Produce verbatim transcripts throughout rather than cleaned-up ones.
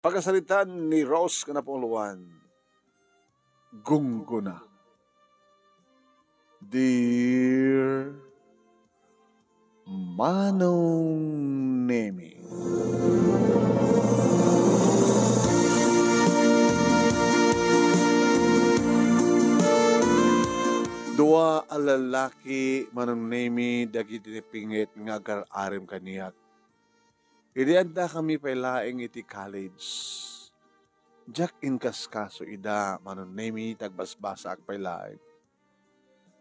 Pakasaritaan ni Rose Kanapuloan, Gunggona. Dear Manong Nemi. Dua a lalaki, Manong Nemi, dagiti napinget nga agar-arem kaniak. Idi addakami pay laeng iti college, diak inkaskaso ida, Manong Nemi, ta agbasbasaak pay laeng.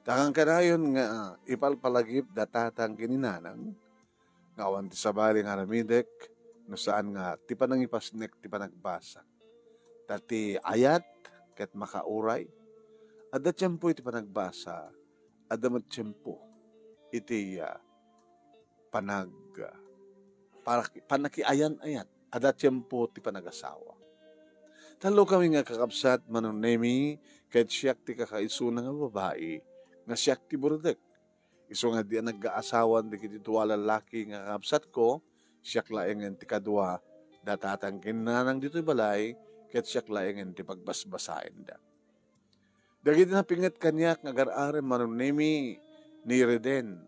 Ta kankanayon nga ipalpalagip da tatang ken ni nanang, nga awan ti sabali nga aramidek, no saan nga ti panangipasnek ti panagbasa. Ta ti ayat ket makauray, adda tiempo iti panagbasa, adda met tiempo iti, ah, panag-, ah, panak-, panakiayan-ayat, adda tiempo ti panagasawa. Tallo kami nga kakabsat, Manong Nemi, ket siak ti kakaisuna nga babai, nga siak ti burdek. Isu nga di nagkaasawan dagiti dua a lalaki nga kakabsatko, siak laengen ti kadua, da tatang ken nanang ditoy balay, ket siak laengen ti pagbasbasaenda. Dagiti napinget kaniak nga agar-arem, Manong Nemi, ni Reden,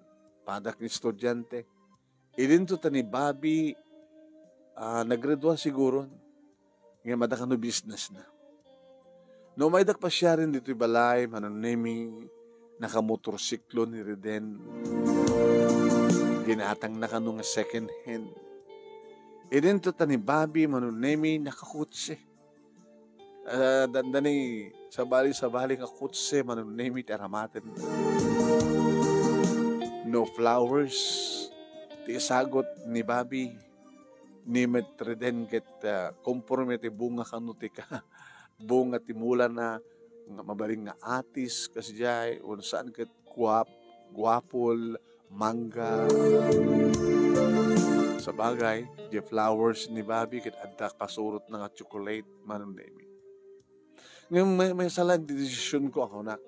padak nga estudiante. Idinto ta ni Bobby, ah, nagradua siguron. Ngem adda kano business na. No umaydak pasiaren ditoy balay, Manong Nemi, nakamotorsiklo ni Reden. Ginatang na kano nga second hand. Idinto ta ni Bobby, Manong Nemi, nakakotse. Ah, dandani sabali-sabali nga kotse, Manong Nemi, ti aramaten. No flowers ti isagut ni Bobby, ni met Reden ket, ah, konporme ti bunga kano ti ka-, bunga ti mulana, nga mabalin nga atis, kasdiay, wenno saan ket guap-, guapol, mangga. Sabagay, di flowers ni Bobby ket adda pasurotna nga chocolate, Manong Nemi. Ngem may, may salag di desisionko, anak.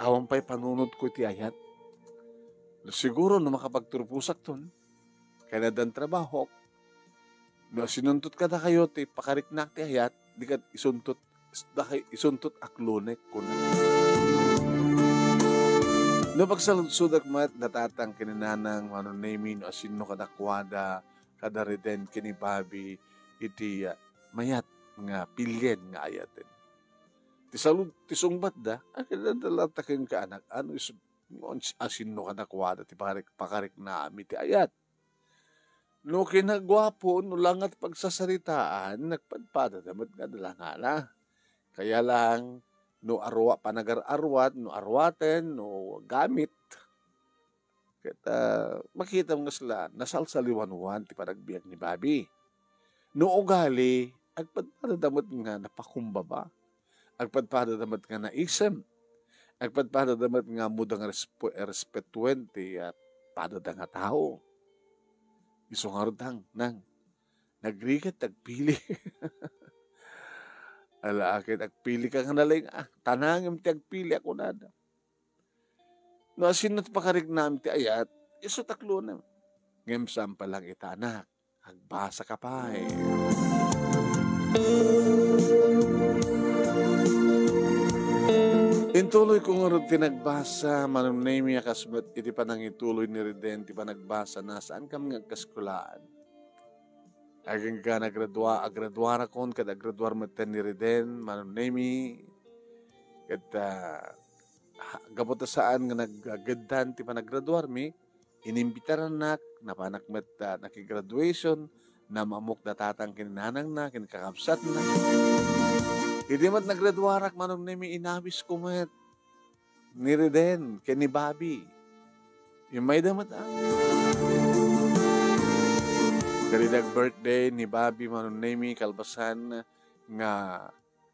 Awan pay panunotko iti ayat. Siguro no makapagturposakton, ken addan trabahok, no asinuntut kadakayo ti pakariknak ti ayat, di ket isuntut, dakay, isuntut aklonek, kuna. No pagsaludsodak met da tatang ken ni nanang, Manong Nemi, no asinno kadakuada, kada Reden ken ni Bobby iti, ah, mayat nga pilien nga ayaten. Ti salud-, ti sungbatda, agdadalata kenka, anak, ano is-, asinno kadakuada ti pakarik-, pakariknam iti ayat. No kinaguapo, no langat pagsasaritaan, nagpadpadada met nga dalangana. Kaya lang, no arwa-, panagar-arwat, no arwaten, no gamit, ket, ah, makitam nga sla, nasalsaliwanwan ti panagbiag ni Bobby. No ugali, agpadpadada met nga napakumbaba. Agpadpadada met nga naisem. Agpadpadada met nga ammodda nga respe-, respetuen ti, ah, padada nga tao. Isu ngarud, nang, nang, nagrigat ti agpili. Ala, ket agpilika nga nalay-, ah, tanangem ti agpili a kunada. No asinno ti pakariknam ti ayat, isu taklonem. Ngem saan pay laeng ita, anak, agbasaka pay. Intuloyko ngarud ti nagbasa, Manong Nemi, a kas met iti panangituloy ni Reden ti panagbasana, saankami nga agkaskulaan. Agingga nagradua-, agraduarakon ket agraduar metten ni Reden, Manong Nemi. Ket, ah, ha-, gapu ta saan nga naggeddan ti panagraduarmi, inimbitarannak, napanak met, ah, nakigraduation, namammok da tatang ken nanangna, ken kakabsatna. Idi met nagraduarak, Manong Nemi, inawisko met ni Reden ken ni Bobby. Immayda met, ah. Ket idi ag-birthday ni Bobby, Manong Nemi, kalpasan nga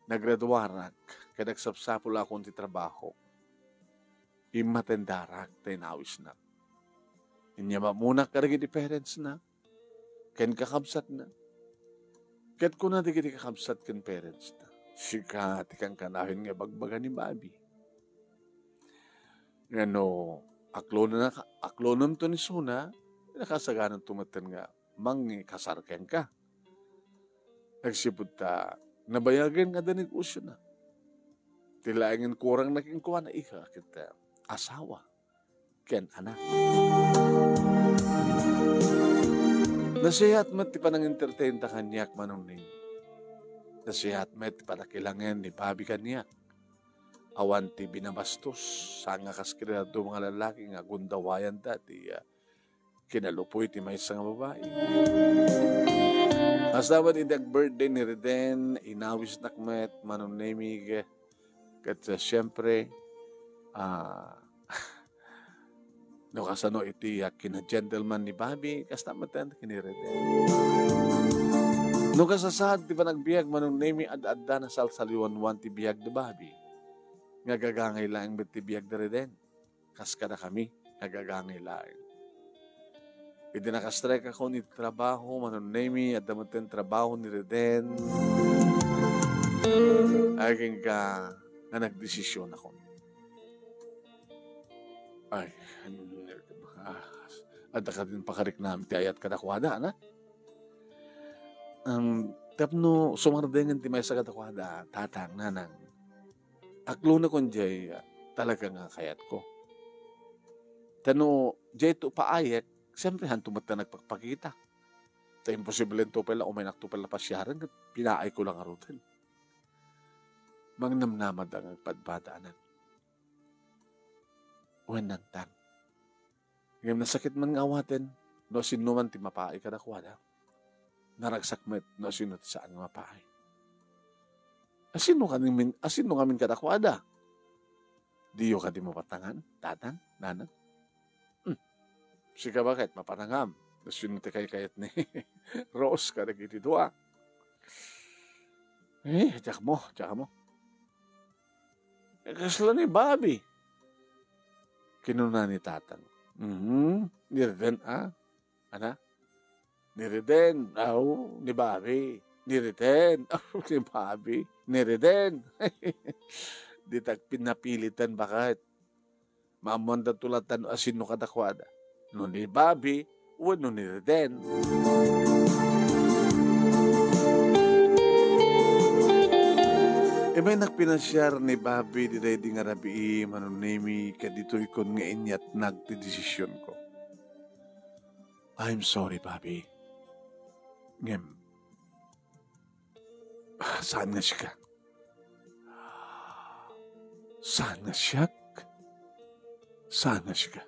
nagraduarak ket agsapsapulakon ti trabaho, immatendarak ta inawisnak. Inyamamunak kadagiti parentsna ken kakabsatna. Ket kuna dagiti kakabsat ken parentsna, "Sika ti kankanayon nga ibagbaga ni Bobby. Nga no aklonenka, aklonemto ni Suna, nakasagananto metten nga mangikasar kenka." Agsipud ta nabayagen nga adda negosiona. Ti laengen kurangna kenkuana, ika, ket, ah, asawa ken anak. Nasayaat met ti panangentertainta kaniak, Manong Nemi. Nasayaat met ti panakilangen ni Bobby kaniak. Awan ti binabastos, saan nga kas kadayta nga lalaki nga gundawayanda ti, ah, kinalupoy ti maysa nga babai. Kasta met idi ag-birthday ni Reden, inawisnak met, Manong Nemi, ket, ah, siempre, ah, no kasano iti, ah, kina-gentleman ni Bobby, kasta met ken ni Reden. No kasasaad ti panagbiag, Manong Nemi, ad-adda nasalsaliwanwan ti biag ni Bobby. Nga agagangay laeng met ti biag ni Reden. Kas kadakami, agagangay laeng. Idi naka-strike akon iti trabaho, Manong Nemi, adda met ti trabaho ni Reden. Agingga nga nagdesision akon. Ay, ah, adda kadin pakariknam ti ayat kadakuada, ana? Um, tapno sumardengen ti maysa kadakuada, tatang, nanang. Aklonakon diay, ah, talaga nga kayatko. Ta no diay to paayek, siyempre, hanto met ta nagpakpakita. Ta imposible to pala, umaynakto pala pasiaren, ket pinaayko la ngaruden. Mangnamnama da nga agpadpada, anak. Wen, nangtang. Ngem nasakit man nga awaten no asinoman ti mapaay kadakuada. Naragsak met no asino ti saan nga mapaay. Asino ngamin, asino ngamin kadakuada? Diyo kadi mapatangan, tatang, nanang? Hmm. Sika baket, mapanangam. Asino ti kaykayat ni Rose kadagiti dua? Eh, diak mo, diak mo. Eh, kasla ni Bobby? Kinuna ni tatang. Mhm. Ni Reden, ah? Ana? Ni Reden. Aw, ni Bobby. Ni Reden. Aw, ni Bobby. Ni Reden. Ditak pinapilitan, baket. Maammoandanto latta no asino kadakuada. No ni Bobby, wenno ni Reden. Imaynak pinasiar ni Bobby daydi nga rabii, Manong Nemi, ket ditoykon nga inyatnag ti desisionko. I'm sorry, Bobby. Ngem, saan nga sika? Saan nga siak? Saan nga sika?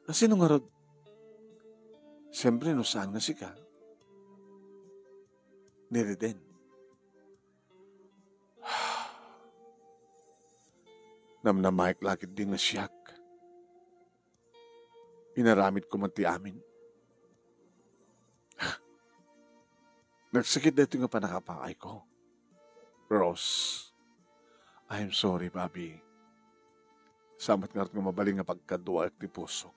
Asino ngarud? Siyempre, no saan nga sika, ni Reden. Namnamaek la ketdi nga siak. Inaramidko met ti amin. Nagsakit daytoy nga pannakapaayko. Rose, I'm sorry, Bobby. Saan met ngarud nga mabalin nga pagkaduaek ti pusok.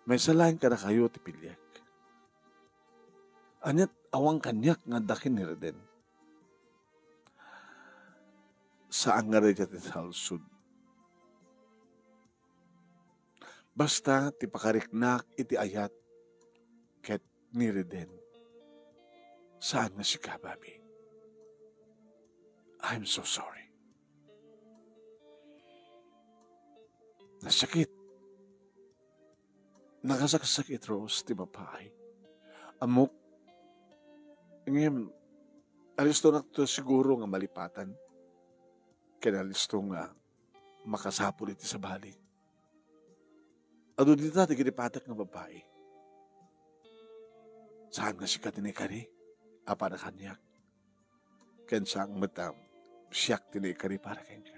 Maysa laeng kadakayo ti piliek. Ania ti awan kaniak nga adda ken ni Reden? Saan nga dayta ti salsod. Basta ti pakariknak iti ayat ket ni Reden. Saan nga sika, Bobby. I'm so sorry. Nasakit. Nakasaksakit, Rose, ti mapaay. Ammok. Ngem, alistonakto siguro nga malipatan. Ken alisto nga makasapul iti sabali. Adu dita dagiti patek nga babbai. Saan nga sika ti naikari a para kaniak? Ken saan met a siak ti naikari para kenka?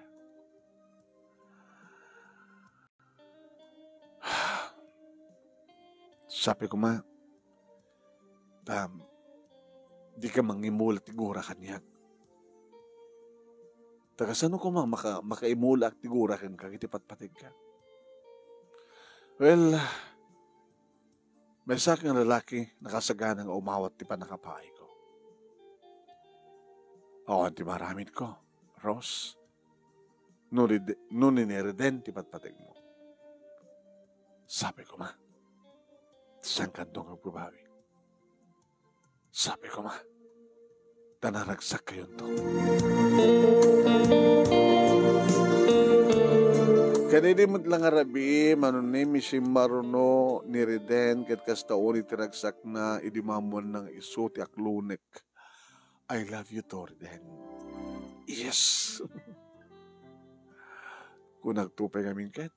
Sapay koma, ta dika mangimula ti gura kaniak. Ta kasano koma maka-, makaimulaak ti gura kenka iti patpategka? Well, maysak nga lalaki, nakasagana nga umawat ti pannakapaayko. Awan ti maaramidko, Rose. No rid-, no ni Reden ti patpategmo. Sapay koma, saankanto nga agbabawi. Sabi koma, ta naragsakkayonto. Kadidi met la nga rabii, Manong Nemy, simmaruno ni Reden ket kasta unay ti ragsakna idi maammoanna nga isu ti aklonek. I love you too, Reden. Yes. Kunakto pay ngamin ket,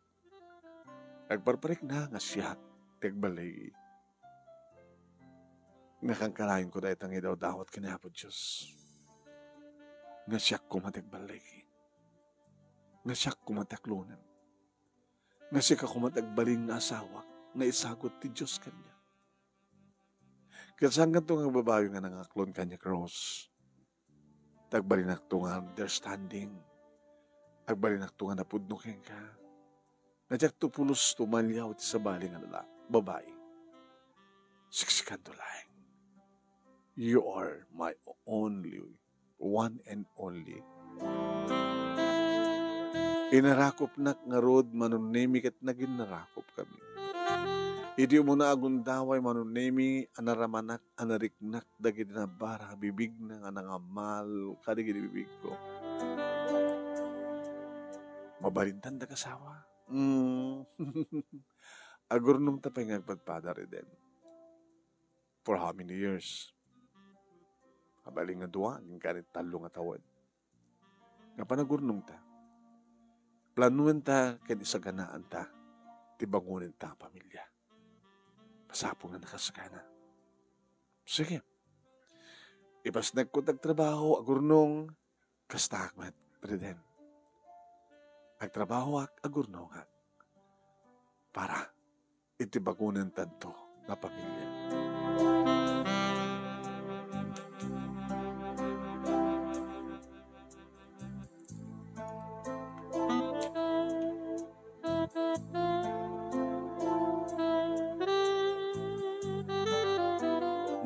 agparparikna nga siak ti agballigi. Nga kankanayon ko dayta nga idawdawat ken ni Apo Dios. Nga siak koma ti agballigi. Nga siak koma ti aklonen. Nga sika koma ti agbalin nga asawak nga isagut ti Dios kaniak. Ket saankanto nga agbabawi nga nangaklon kaniak, Rose. Ta agbalinakto nga understanding. Agbalinakto nga napudno kenka. Nga diakto pulos tumaliaw iti sabali nga lala-, babai. Siksikanto laeng. You are my only, one and only. Inarakupnak ngarud, Manong Nemy, ket naginarakupkami. Idi umuna a gundaway, Manong Nemy, a naramanak a nariknak dagiti nabara a bibigna nga nangammal kadagiti bibigko. Mabalintan dakasawa? Mm. Agurnongta pay nga agpadpadar, Reden. For how many years? Mabalin nga dua, agingga iti tallo nga tawen. Nga panagurnongta, planuenta ken isaganaanta ti bangonenta a pamilia. Masapul nga nakaskana. Sige. Ipasnekko ti agtrabaho, agurnong, kastaak met, Reden. Agtrabahoak, agurnongak. Para iti bangonentanto nga pamilia.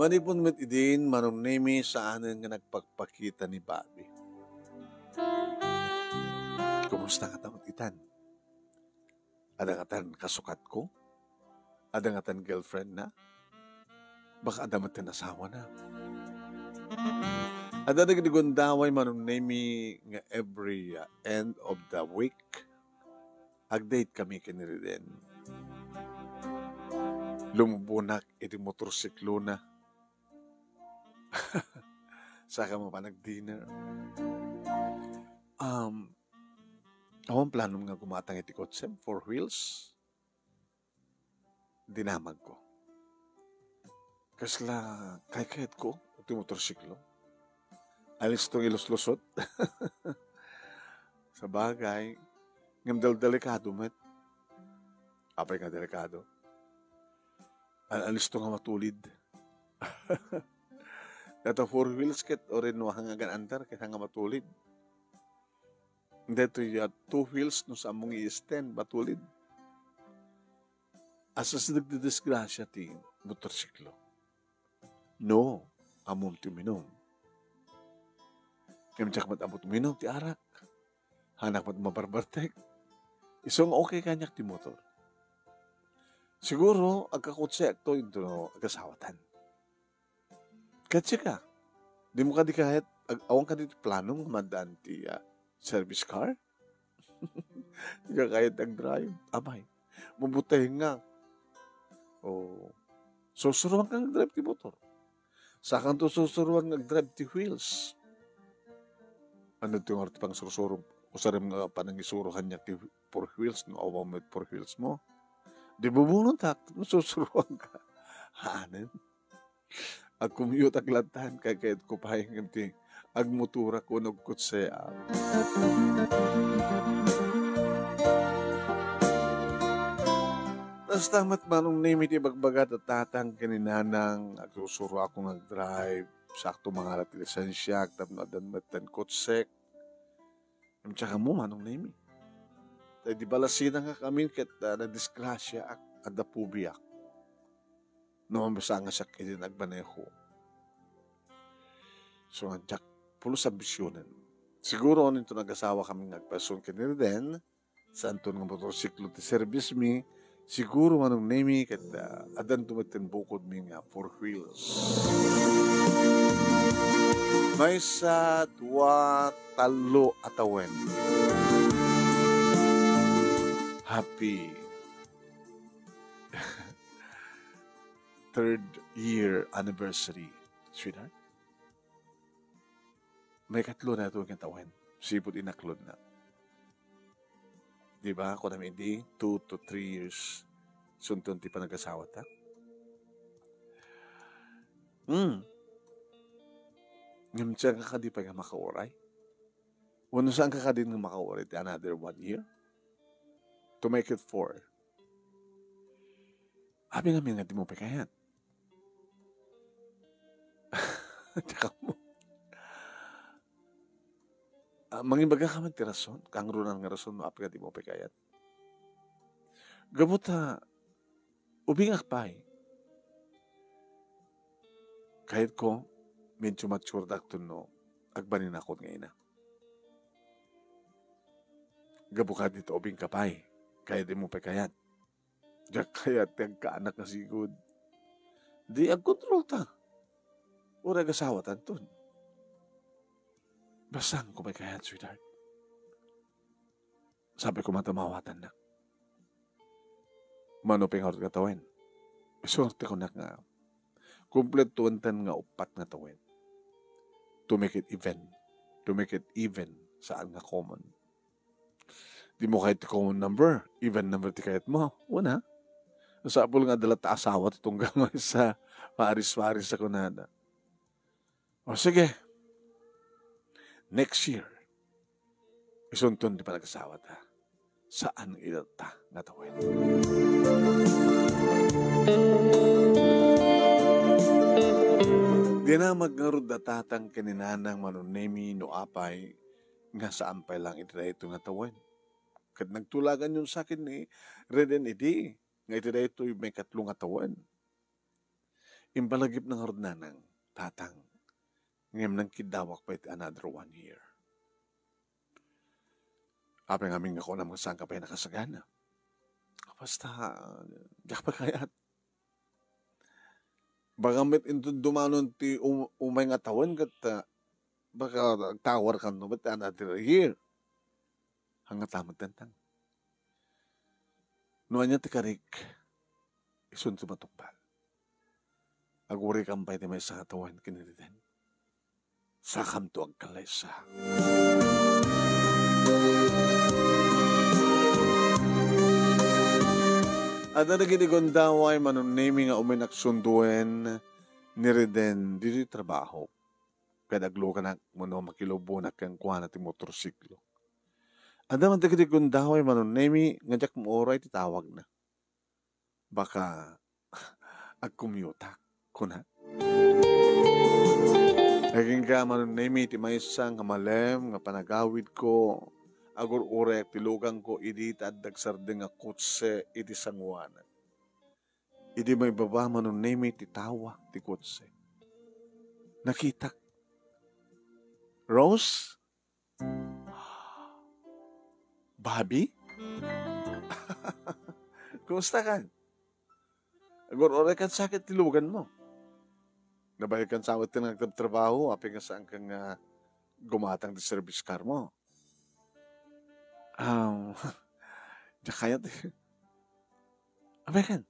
Manipud met idin, Manong Nemy, saanen nga nagpakpakita ni Bobby. Kumusta ngata met itan? Adda ngatan kasukatko? Adda ngatan girlfriendna? Baka adda met ti asawana. Adda dagiti gundaway, Manong Nemy, nga every, uh, end of the week, agdate kami ken ni Reden. Lumubonak iti motorsiklona. Saka mapan nag-dinner. Um, awan planom nga gumatang iti kotsem, four wheels? Dinamagko. Kasla kaykayatko ti motorsiklo. Alistong iluslusot. Sabagay, ngem del-, delikado met. Apay nga delikado? Al-, alisto nga matulid. Data four wheels ket uray no agan-andar ket nga matulid. Daytoy, ah, two wheels no saan mo nga i-stand, matulid. Asa sa nagdidisgrasya ti motorsiklo? No, ammom ti uminum. Ngem diak met ammo ti uminum ti arak. Haanak met mabarbartek. Isu nga okay kaniak ti motor. Siguro, agkakotseakto intono agasawatan. Ket sika, dimo kadi kayat, ag-, awan kadi ti plano nga maaddaan ti, ah, service car? Dika kayat agdrive? Abay, mabuteng nga. O, sursuruanka nga agdrive ti motor. Sakanto sursuruan nga agdrive ti wheels. Ania ti ngarud ti pangsursuro? Usarem nga panangisuroan kaniak ti four wheels, no awan met four wheels mo. Di bubunot, ha? No sursuruanka. Haanen. Agkumyutak latta, kaykayatko pay ngem ti agmotorak wenno agkotseak. Kasta met, Manong Nemy, ti ibagbaga ti tatang ken ni nanang, agsursuroakon nga agdrive, sakto mangarat ti lisensiak tapno addan metten kotsek. Ngem saka mo, Manong Nemy. Ta idi balasinangak amin ket, ah, nadisgrasyaak, adda pubiak. No, mabasa nga siak idi nagmaneho. So, nga diak pulos ambisionen. Siguro, no inton agasawa kami nga agpason ken ni Reden, saanton nga motorsiklo ti service mi, siguro, Manong Nemy, ket, ah, addanto met ti bukodmi nga four wheels. Maysa, dua, tallo a tawen. Happy third year anniversary, sweetheart. Maikatlo na ito nga tawen. Sipud inaklod na. Di ba? Kunam idi, two to three years. Sunton ti panagasawa ta. Hmm. Ngem saan ka kadi pay nga makauray? Wenno saan ka kadi nga makauray ti another one year? To make it four. Apay ngamin nga di mo pay kayat? Tsaka mo. Ah, mangibaga ka man ti rason, kangrunan nga rason no apay nga di mo pay kayat. Gapu ta, ubingak pay. Kayatko, medyo mature dakton no, agbalinakon nga ina. Gapu ka dito, ubing ka pay. Kaya di mo pay kayat. Diak kayat ti agkaanak nga sigud. Di agkontrol ta. Uray agasawa tanton. Basta ko pay kayat, sweetheart. Sabi ko, matamawatan na. Mano pay ngarud nga tawen? Suerte ko nak nga. Kumpletuan tan nga upat nga tawen. To make it even. To make it even. Saan nga common? Di mo kayat ti common number. Even number ti kayat mo. Una. Sapul nga adala ta asawa ti tunggal mo sa paris-paris sa kunada. O sige. Next year. Isunton ti panagasawa ta. Saan ita nga tawen. Dinamag ngarud da tatang ken ni nanang Manong Nemi no apay nga saan pay lang iti daytoy nga tawen. Ket nagtulagan yon saken ni Reden idi nga iti daytoy maikatlo nga tawen. Impalagipna ngarud nanang, tatang, ngem nangkiddawak pay ti another one year. Apay ngamin nga kunam nga saan ka pay nakasagana? Basta, diak pay kayat. Baka met inton dumanon ti um-, umay nga tawen ket, ah, baka agtawar kan no met another year. Hangata met tantang. No ania ti karik, isun ti matukbal. Agurikam pay ti maysa nga tawen ken ni Reden. Sakamto agkallaysa. Adda dagiti gundaway Manong Nemi nga umaynak sunduen ni Reden ditoy trabaho. Ket aglukanak wenno makilubonak kenkuana ti motorsiklo. Adda man dagiti gundaway Manong Nemi nga diak mauray ti tawagna. Baka agkumyutak, kuna. Agingga Manong Nemi ti maysa nga malem nga panagawidko, agur-urayak ti lugangko idi ta adda agsardeng nga kotse iti sangoanan. Idi maibaba Manong Nemi ti tawa ti kotse, nakitak. Rose? Bobby? Kumusta kan? Agur-uray kan sakit ti lugan mo. Nabayag kan sa awit ti nagtrabaho, apay nga saan ka nga gumatang ti service car mo? Um, diak kayat. Apay kan?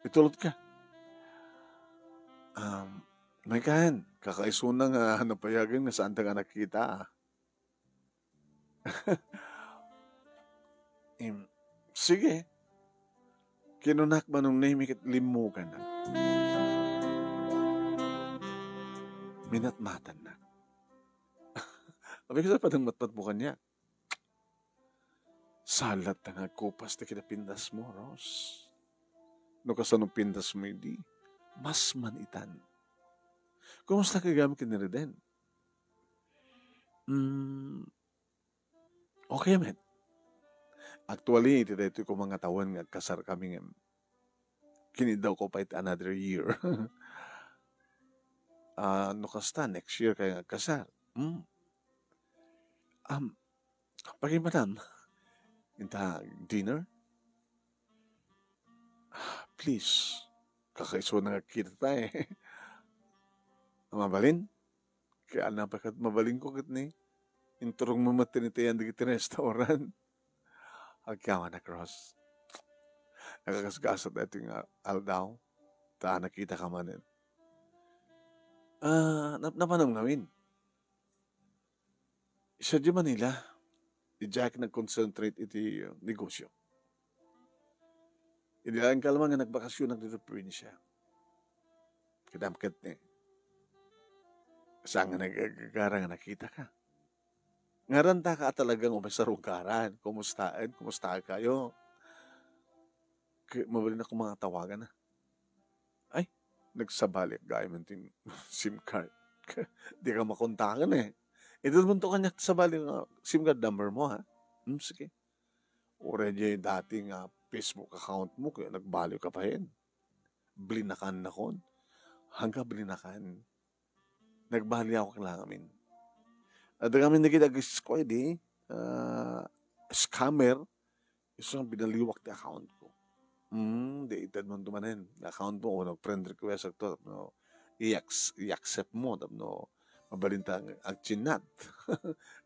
Itulot ka. Um, may kan, kakaisuna nga napayagan nga saan ta nga nakita, ah. Em, sige. Kinunak Manong Nemi ket limmuganna. Minatmatanna. Apay ka sa panangmatmat mo kaniak? Salat ta nga agkupas ti kinapintas mo, Rose. No kasano pintas mo idi, mas man itan. Kumusta ka gayam ken ni Reden? Mm, okay met. Actually, iti daytoy koma nga tawen nga agkasar kami ngem kinidawko pay ti another year. Ah, no kasta, next year kay nga agkasar. Hmm. Um, Pagimanan. Inta dinner? Ah, please. Kakaisuna nga kita tayo. Mabalin? Kaya napay ket mabalinko ket ni, inturongmo met ti nitayan dagiti restaurant. Agyaman a Cross. Nakagasgasat daytoy nga aldaw, ta nakitaka manen. Ah, nap-, napanam ngamin. Sadiay Manila, diay nag-concentrate iti, uh, negosyo. Idi laeng kalman nga nagbakasionak ditoy probinsya. Kidam ket ni, saan nga nagagagara nga nakitaka. Ngarantaka a talagang umay sarungkaran. Kumustaen? Kumusta kayo? Ke-, mabalin ako mga tawagan na. Ay, nagsabali gayam ti SIM card. Dika makontakan eh. Ito naman to kanya sabali nga SIM card number mo, ha? Hmm, sige. Uray diay dati nga Facebook account mo, kaya nagbaliw ka pa hen. Blinakan nakon. Hangga blinakan. Nagbaliwak lang amin. Adda kami nagid ag-, kuan idi, ah, scammer, isu nga binaliwak ti account ko. Hmm, di itedmo manen. Account mo, o no, friend request to, no, i-acc-, i-accept mo, tapno mabalinta ag-, agchinnat.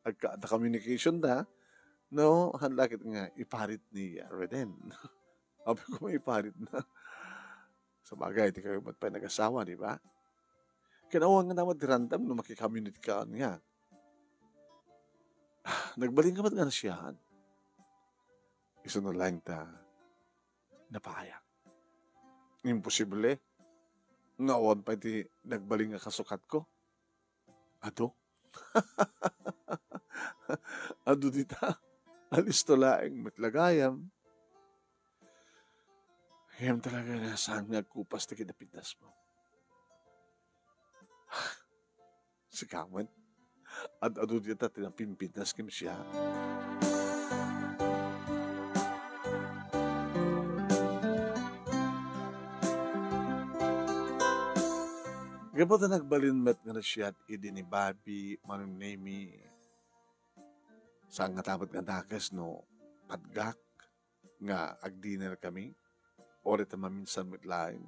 Agka-, ta communication ta, no, han lakit nga iparit ni, ah, Reden. Abi ko, maiparit na. Sabagay, di kayo met pay nagasawa, di ba? Kinawan nga naman ti random no makikamunikasiyon nga. Nagbalin ka met nga nasiyahan. Isu no laeng ta napayak. Imposible. Nga awan pay ti nagbalin nga kasukat ko. Adu? Adu dita? Alisto laeng met la gayam. Ngem talaga nga saan nga agkupas ti kinapintas mo. Sika met. Ad-adu dita ti napimpintas ken siak. Gapu ta nagbalin met nga nasiat idi ni Bobby, Manong Nemy, saan nga ta met nga dakes no patgak nga agdinner kami, uray ta maminsan met laeng.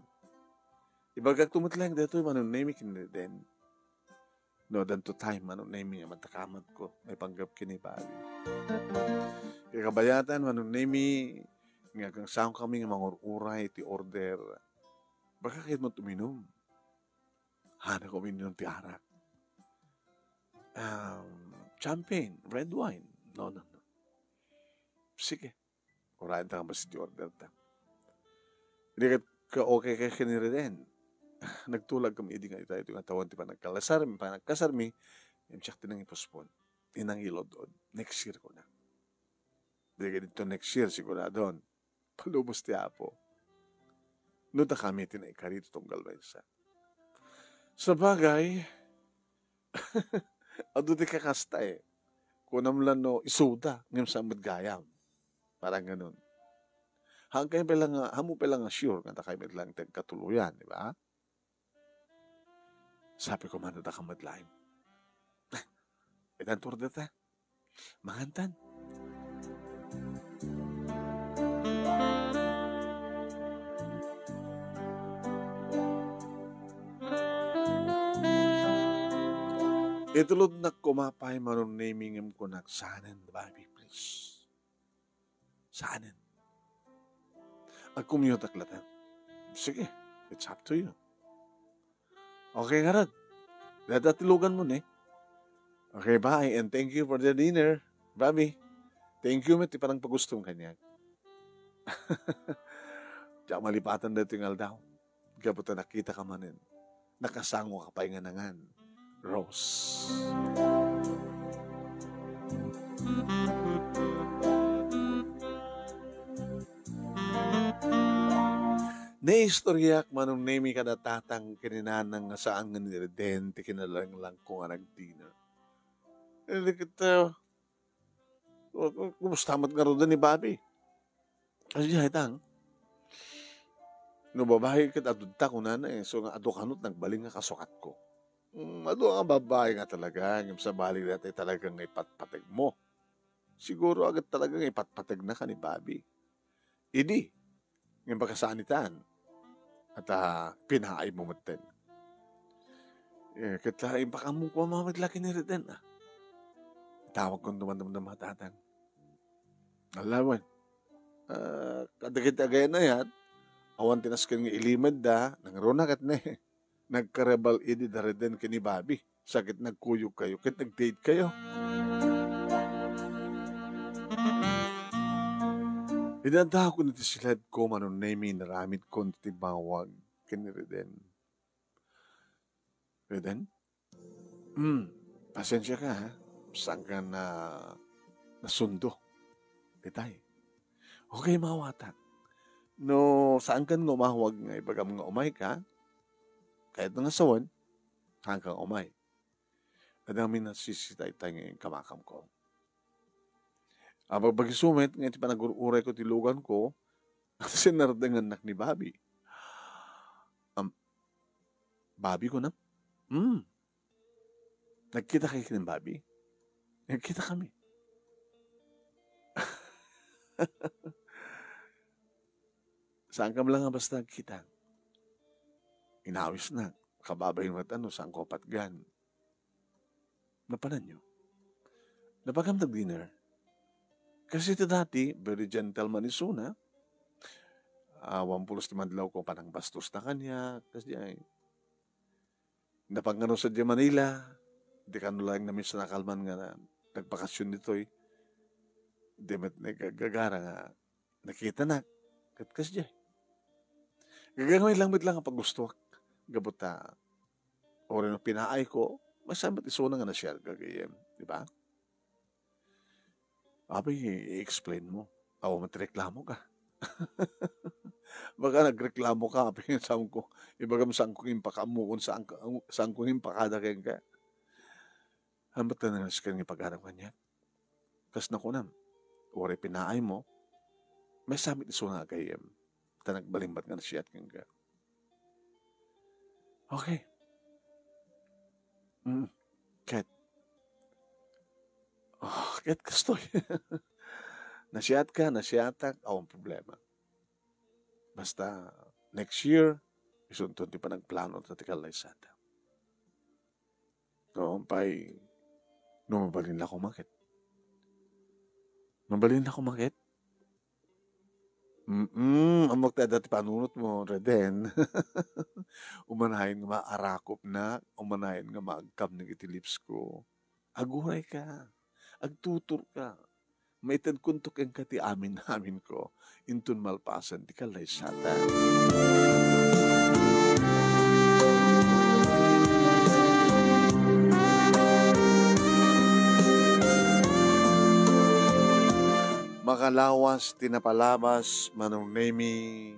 Ibagak to met laeng daytoy, Manong Nemy, ken ni Reden. No, addan to time, Manong Nemy, nga madakamatko, maipanggep ken ni Bobby. Kakabayatan, Manong Nemy, nga agsaon kami nga mangur-uray iti order. Baka kayat met uminum. Hanak uminum ti arak. Um, champagne, red wine. No, no, no. Sige. Urayen ta nga basta ti order ta. Idi ket ka-, okay ka ken ni Reden. Nagtulag kami idi nga ita, ito nga tawen ti panagkalasarmi, panagkasarmi, ngem siak ti nangipospon. Inangilod-od. Next year ko na. Di ka dito next year, siguradon. Palubos ti Apo. No, dakami ti naikarito tunggal maysa. Sabagay, adu ti kakasta eh. Kunam la no isuda, ngem saan met gayam. Parang ganun. Hangkay pala nga, hamo pala nga sure nga dakay met lang ti agkatuloyan, di ba? Sabi ko, "Mano da ka met laeng." Itan tour dita. Mangantan. Itulodnak koma pay Manong Nemy ngem kunak, "Saanen, Bobby, please. Saanen. Agcommute-ak latta." "Sige, it's up to you." "Okay ngarud. Dada ti lugan mo ni. Okay, bye, and thank you for the dinner, Bobby. Thank you met ti panangpagustom kaniak." Diak malipatan daytoy nga aldaw. Gapu ta nakitaka manen. Nakasangoka pay nga nangan. Rose. Naistoryak Manong Nemy kada tatang ken ni nanang nga saan nga ni Reden ti kinalanglanko nga nagdinner. Idi ket, uh, ku-, ku-, kumusta met ngarud ni Bobby? Kasdiay, tang. No babai ket adu ta kunana, eh. So nga adu kano ti nagbalin nga kasukatko. Mm, adu nga babai nga talaga, ngem sabali dayta talaga nga ipatpateg mo. Siguro agat talaga nga ipatpategna ken ni Bobby. Idi, ngem baka saan itan. At, ah, pinaay mo metten. Eh, ket la, impakaammoka met la ken ni Reden, a. Itawagko, dumdumduma, tatang. Ala wen. Ah, kadagiti agayannayat, awan ti nasken nga ilimedda, nangruna ket ne, nagkaribal idi da Reden ken ni Bobby. Sa ket nagkuyogkayo, ket nag-date kayo. Idi addaakon iti siledko, Manong Nemy, inaramidkon ti timmawag ken ni Reden. Reden? Hmm, pasensiaka, ha? Saanka na nasundo. Itay. Okay, maawatak. No, saankan nga umawag nga ibagam nga umayka, kayatna nga sawen, saanka nga umay. Adda ngamin nasisita itay nga inkamakamko. Abagbagi isu met nga iti panagur-urayko ti luganko, sinardengannak ni Bobby. Am, Bobby, kunam? Hmm. Nagkita kayo ken Bobby? Nagkita kami. Saan ka lang nga basta nagkita? Inawisnak. Kababain met no saanko patgan. Napananyo? Napagam nag-dinner. Kasi ti dati, very gentleman isuna. Awan pulos ti madlawko panangbastos na kaniak, kasdiay. Napangngano sadiay Manila, di kano laeng namiss a nakalman nga na-, nagbakasyon ditoy. Di met nagagagara nga nakitanak, ket kasdiay. Gagangay lang met lang a pagustuak, gapu ta, uray no pinaayko, maysa met isuna nga nasiadka, gayyem, di ba? Apay, i-explain mo. Awan met reklamoka. Baka nagreklamoka, apay, saanko, ibagam saanko impakaammo, saanko, saanko impakada kenka. Ano ba ta nga nasken nga pag-aram kaniak? Kas nakunam, uray pinaaymo, maysa met isuna a gayyem, ta nagbalin met nga nasiat kenka. Okay. Mm. Ket, ah, ket kastoy. Nasiatka, nasiatak, awan problema. Basta next year, isunton ti panagplano ta ti kallaysata. No, pay, no mabalin la koma ket. Mabalin la koma ket? Mm, ammok ti adda ti panunotmo, Reden. Umanayon nga maarakopnak, umanayon nga maagkamnak iti lips ko. Agurayka, agtuturka. Maitedkonto kenka ti amin-aminko, inton malpasen ti kallaysata. Makalawas ti napalabas, Manong Nemy,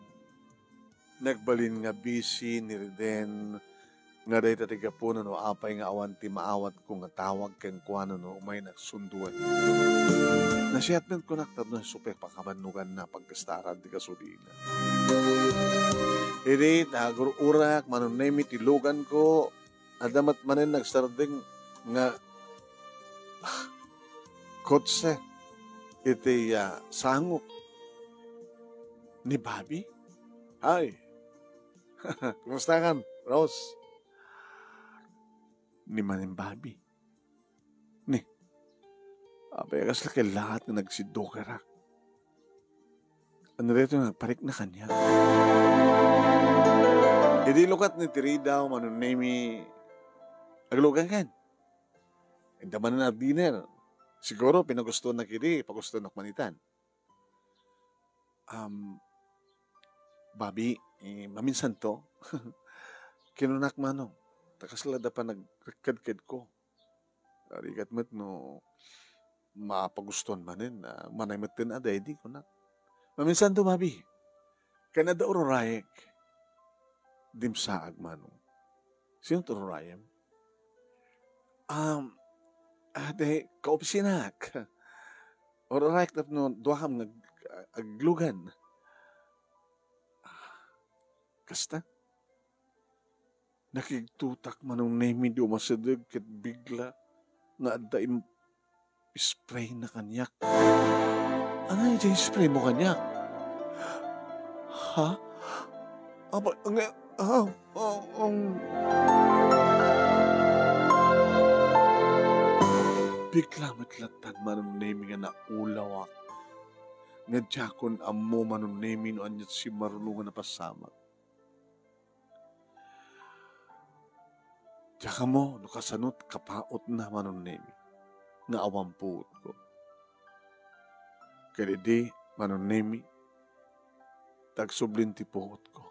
nagbalin nga busy ni Reden nga dayta ti gapuna no apay nga awan ti maawatko nga tawag kenkuana no umaynak sundoen. Nasiat met kunak tapno isu pay pakabannoganna pagkastaan ti gasolina. Idi nagur-urak, Manong Nemy, ti luganko, adda met manen nagsardeng nga kotse iti, ah, sangok ni Bobby. Hi. Kumusta kan, Rose? Ni manen Bobby. Ni, apay, kasla kellaat nga nagsiddukerak. Ano daytoy nga agparikna kaniak? Idi lukat ni Tirida, Manong Nemy, aglugan kan. Inda manen a dinner. Siguro, pinagustonak idi, pagustonak manitan. Um, Bobby, eh, maminsanto. Kinunak, Manong, ta kasla da panagkedkedko. Rigat met no mapagustuan manen, ah, manay metten a daydi, kunak. Maminsanto, Bobby. Ken adda ururayek. Dimsaag, Manong. Sino ti ururayem? Um, ah, de, kaopisinam. Ururayek tapno duakam nga ag-, aglugan. Ah, kasta? Nakigtotak, Manong Nemy, idi umasideg ket bigla nga adda im-, spray na kaniak. Ania diay spray mo kaniak? Ha? Apa, nga, ah, ah, um. Dikla met lattan, Manong Nemi, nga naulawak. Nga diakon ammo, Manong Nemi, no ania ti simmaruno nga napasamak. Diak ammo no kasano ti kapautna, Manong Nemi, nga awan puotko. Ket idi, Manong Nemi, ti agsublin ti puotko.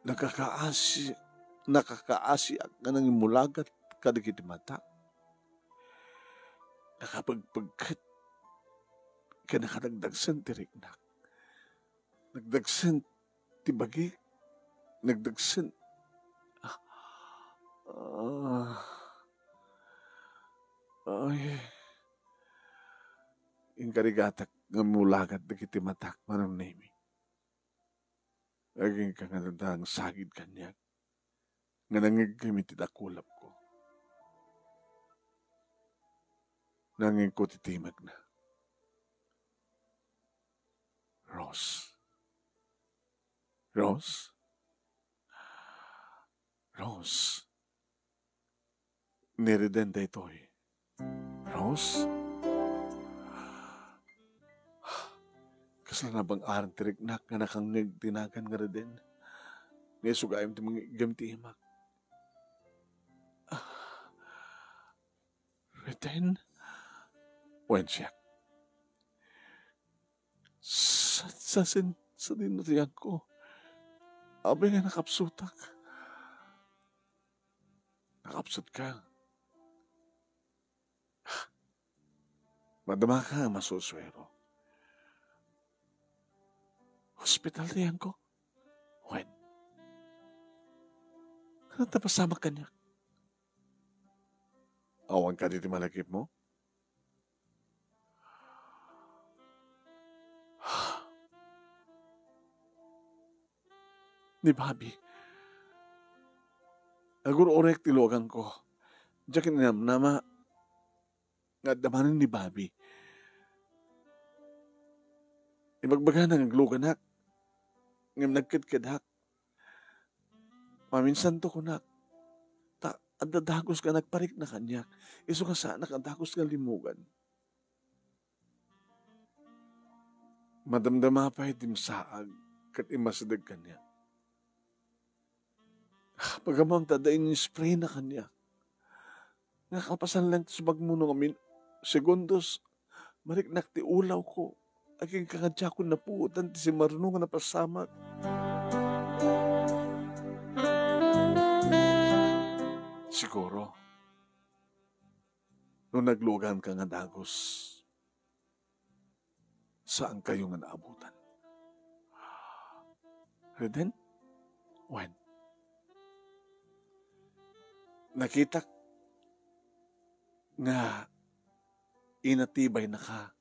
Nakakaasi-, nakakaasiak nga nangimmulagat kadagiti mata. Nakapegpegget ken nakadagdagsen ti riknak. Nagdagsen ti bagik. Nagdagsen. Ah. Ah. Ay. Inkarigatak nga mulagat dagiti matak, Manong Nemi. Agingga nga adda agsagid kaniak nga nangngegkem iti dakulapko. Nangngegko ti timekna. Rose. Rose? Rose. Ni Reden daytoy. Rose? Kasla nabang-aran ti riknak nga nakangngeg ti nagan nga Reden. Nga isu gayam ti mangngegkem ti imak. Ah, Reden? Wen siak. Sa-, sasin-, sadino ti agko? Apay nga nakapsutak? Nakapsutka? Madamaka a masusuero. Hospital ti agko? Wen. Napasamak kaniak. Awan kadi ti malagipmo? Ni Bobby. Agur-urek ti luaganko. Diak inamnama nga adda manen ni Bobby. Ibagbagana nga agluganak, ngem nagkedkedak. Maminsanto kunak, ta adda dagus nga nagparikna kaniak, isu nga saanak a dagus nga limmugan. Madamdama pay ti imsaag ket immasideg kaniak. Pagammom ta adda in-spray na kaniak. Nga kalpasan lang ti subagmo no ngamin segundos, mariknak ti ulawko. Agingga nga diakon napuotan ti simmaruno nga napasamak. Siguro, no nagluaganka nga dagus, saankayo nga naabutan. Reden? Wen. Nakitak nga inatibaynaka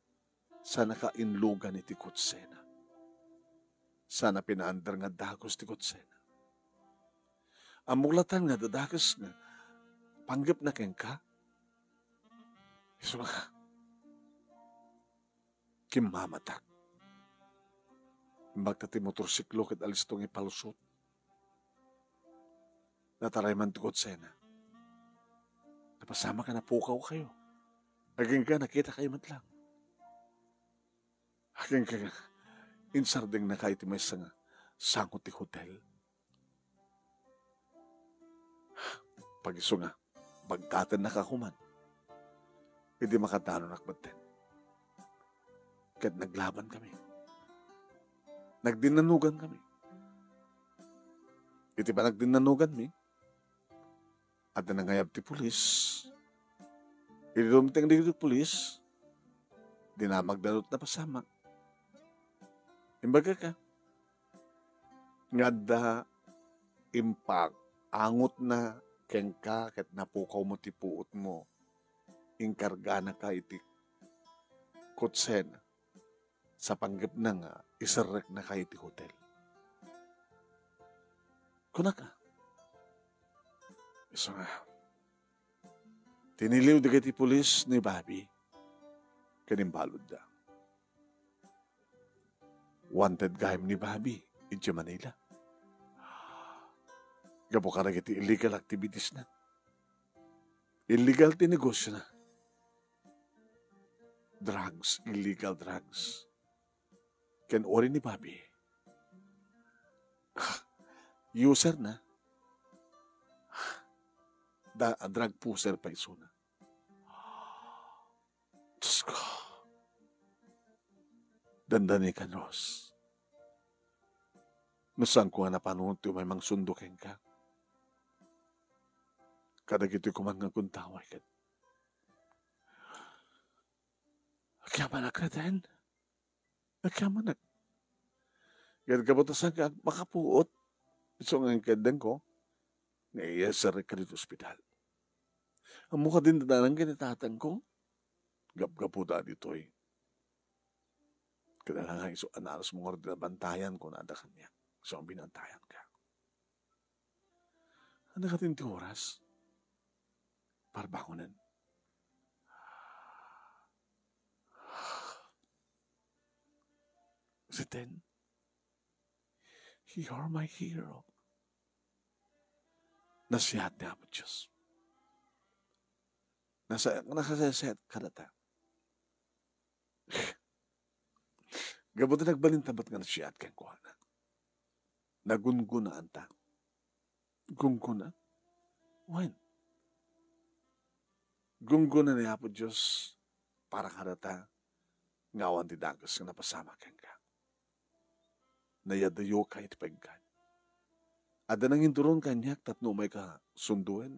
sa nakainlugan iti kutsena. Sana pinaandar nga dagus ti kutsena. Ammok latta nga adda dagus nga panggepna kenka. Isu nga, kimmamatak. Imbagta ti motorsiklo ket alisto nga ipalusot. Nataray man ti kutsena. Napasamak a napukawkayo. Agingga nakitakayo met lang. Agingga nga insardengna iti maysa nga sango ti hotel. Pagisu nga, baggatennaka koman. Idi makadanonak metten. Ket naglabankami. Nagdinnanogankami. Iti panagdinnanoganmi, adda nangayab ti pulis. Idi dumteng dagiti pulis, dinamagda no napasamak. Imbagaka nga adda impaangotna kenka ket napukawmo ti puotmo, inkarganaka iti kutsena sa panggepna nga iserreknaka iti hotel. Kunaka, isu nga, tiniliw dagiti pulis ni Bobby ken imbaludda. Wanted gayam ni Bobby idiay Manila. Gapu kadagiti illegal activitiesna. Illegal ti negosiona. drugs, illegal drugs. Ken uray ni Bobby, user na. Da, drug pusher pay isuna. Diyos ko. Dandani ka, Rose. No saanko nga napanuno ti umay mangsundo kenka, kadagitoy koma nga agundaway ket agyamanak, Reden. Agyamanak. Ket gapu ta saanka makapuot, isu nga inkeddengko nga iyaserrek kaditoy ospital. Ammok a dindanan ken ni tatangko. Gapgaputa ditoy, kinailangan isu a naanusmo ngarud ti nabantayanko nga adda kaniak. Isu a binantayanka. Adda katin ti oras para bangonen. Reden, you're my hero. Nasiat ni Apo Dios. Nasa-, nasayaat kadata. Gapu ta nagbalinta met nga nasiat kenkuana. Nagungunaanta. Gungguna? Wen, gungguna ni Apo Dios para kadata nga awan ti dakes nga napasamak kenka. Nayadayoka iti paggan. Adda nanginduron kaniak tapno umayka sunduen.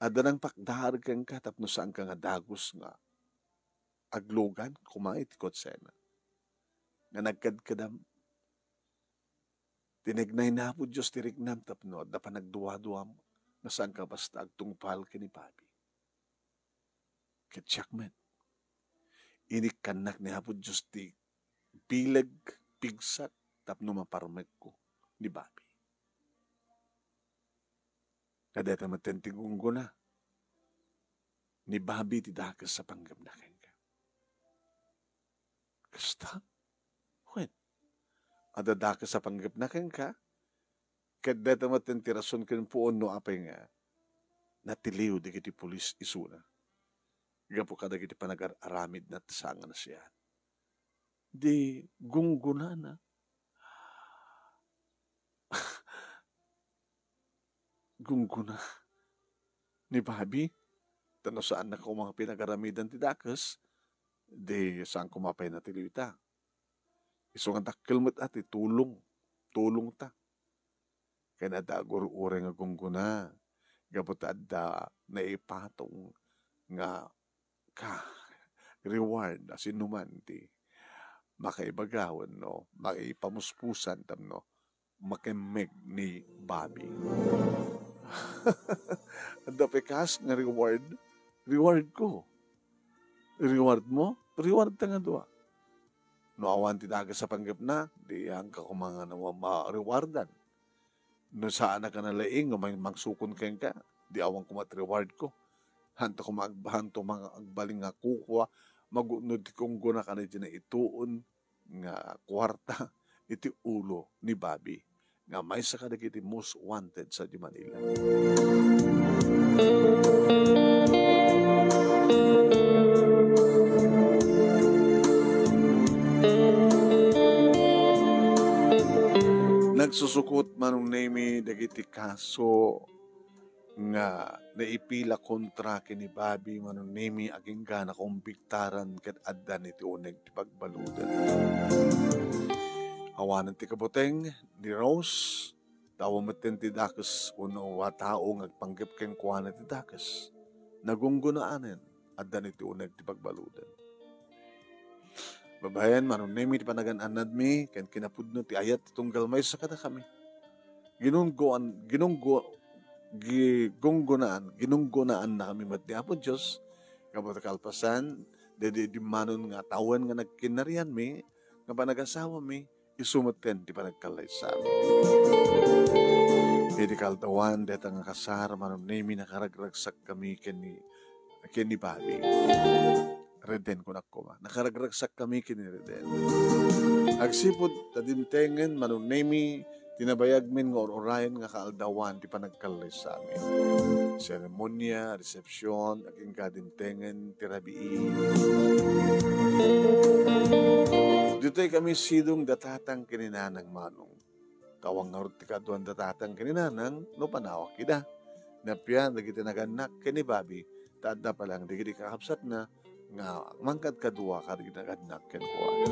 Adda nangpakdaar kenka tapno saanka nga dagus nga aglugan koma iti kutsena. Nga nagkadkadam. Tinagnay ni Apo Dios ti riknam tapno adda panagduaduam nga saanka basta agtungpal ken ni Bobby. Ket siak met, inikkannak ni Apo Dios ti bileg pigsak tapno maparmekko ni Bobby. Kadeta metten ti gungguna ni Bobby ti dakes a panggepna kenka. Kasta? Wen, adda dakes a panggepna kenka, ket dayta metten ti rason ken puon no apay nga natiliw dagiti pulis isuna gapu kadagiti panagar-aramidna ti saan nga nasiat. Di gunggunana. Gungguna ni Bobby, ta no saanna koma nga pinagaramidan ti dakes, di saan koma pay natiliw ita. Isu nga dakkel met a ti tulong, tulongta. Ken adda agur-uray nga gungguna, gapu ta adda naipatong nga ka, reward, a sinoman ti makaibaga wenno maipamuspusan tapno makemmeg ni Bobby. Adda pay kas nga reward? Reward ko. Reward mo? Reward ta nga dua. No awan ti dakes a panggepna, di haanka koma nga ma-, ma-rewardan. No saanka nalaing nga mang-, mangsukon kenka, di awan koma ti reward ko. Haanto koma ag-, haanto koma agbalin nga kukua, magutnod ti gungguna kadagiti naituon nga kuarta iti ulo ni Bobby, nga maysa kadagiti most wanted sadiay Manila. Nagsusukot, Manong Nemy, dagiti kaso nga naipila kontra ken ni Bobby, Manong Nemy, agingga nakombiktaran ket addan iti uneg ti pagbaludan. Awanen ti kabuteng ni Rose, ta awan metten ti dakes wenno a tao nga agpanggep kenkuana ti dakes. Nagunggunaanen, addan iti uneg ti pagbaludan. Babaen, Manong Nemy, ti panagan-annadmi ken kinapudno ti ayat ti tunggal maysa kadakami. Ginunggoan, ginunggo-, gi-, gunggunaan, ginunggunaannakami met ni Apo Dios, gapu ta kalpasan, daydi dimmanon nga tawen nga nagkinnarianmi, nga panagasawami, isu metten ti panagkallaysami. Iti kaaldawan, dayta nga kasar, Manong Nemy, nakaragragsakkami ken ni, ken ni Bobby. Reden, kunak koma. Nakaragragsakkami ken ni Reden. Agsipud ta dimtengen, Manong Nemy, ti nabayagmin nga ur-urayen nga kaaldawan ti panagkallaysami. seremonia, resepsyon, agingga dintengen ti rabii. Ditoy kami sidong da tatang ken ni nanang Manong. Awan ngarud ti kaaduan da tatang ken ni nanang no panawak ida. Napian dagiti nagannak ken ni Bobby, ta adda pay laeng dagiti kakabsatna nga mangkadkadua kadagiti nagannak kenkuana.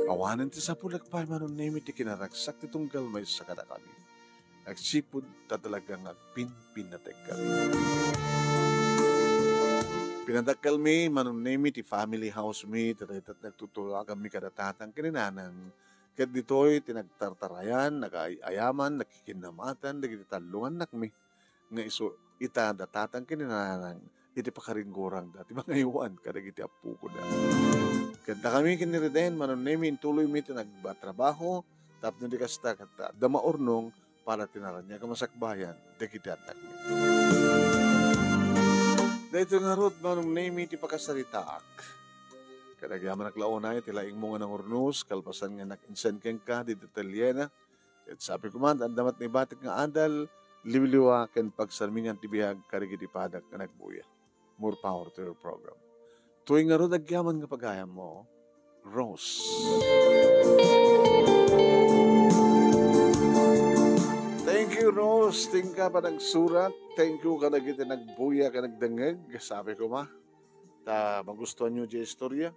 Awanen ti sapulek pay, Manong Nemi, ti kinaragsak ti tunggal maysa kadakami. Agsipud ta talaga nga agpinpinnategkami. Pinadakkelmi, Manong Nemi, ti family house mi, ta dayta nagtutulaganmi kada tatang ken ni nanang. Ket ditoy ti nagtartarayan, nagaay-ayaman, nakikinnamatan dagiti tallo nga annakmi nga isu ita da tatang ken ni nanang iti pakaringgurangda ti mangaywan kadagiti appokoda. Ket dakami ken ni Reden, Manong Nemi, intuloymi ti nagtrabaho tapno di kasta, ket adda maurnong para ti naraniag a masakbayan dagiti annakmi. Daytoy ngarud, Manong Nemi, ti pakasaritaak. Ket agyamanak la unay ti laingmo nga nangurnos, kalpasan nga nakinsen kenka ditoy atelyena. Ket sapay koma, adda met naibatik nga adal, liwliwa, ken pagsarmingan ti biag kadagiti padak nga nagbuya. More power to your program. Toy ngarud agyaman nga pagayammo, Rose. Thank you, Rose. Ti panagsurat. Thank you kadagiti nagbuya ken nagdengngeg. Sapay koma, ta magustuanyo diay istorya.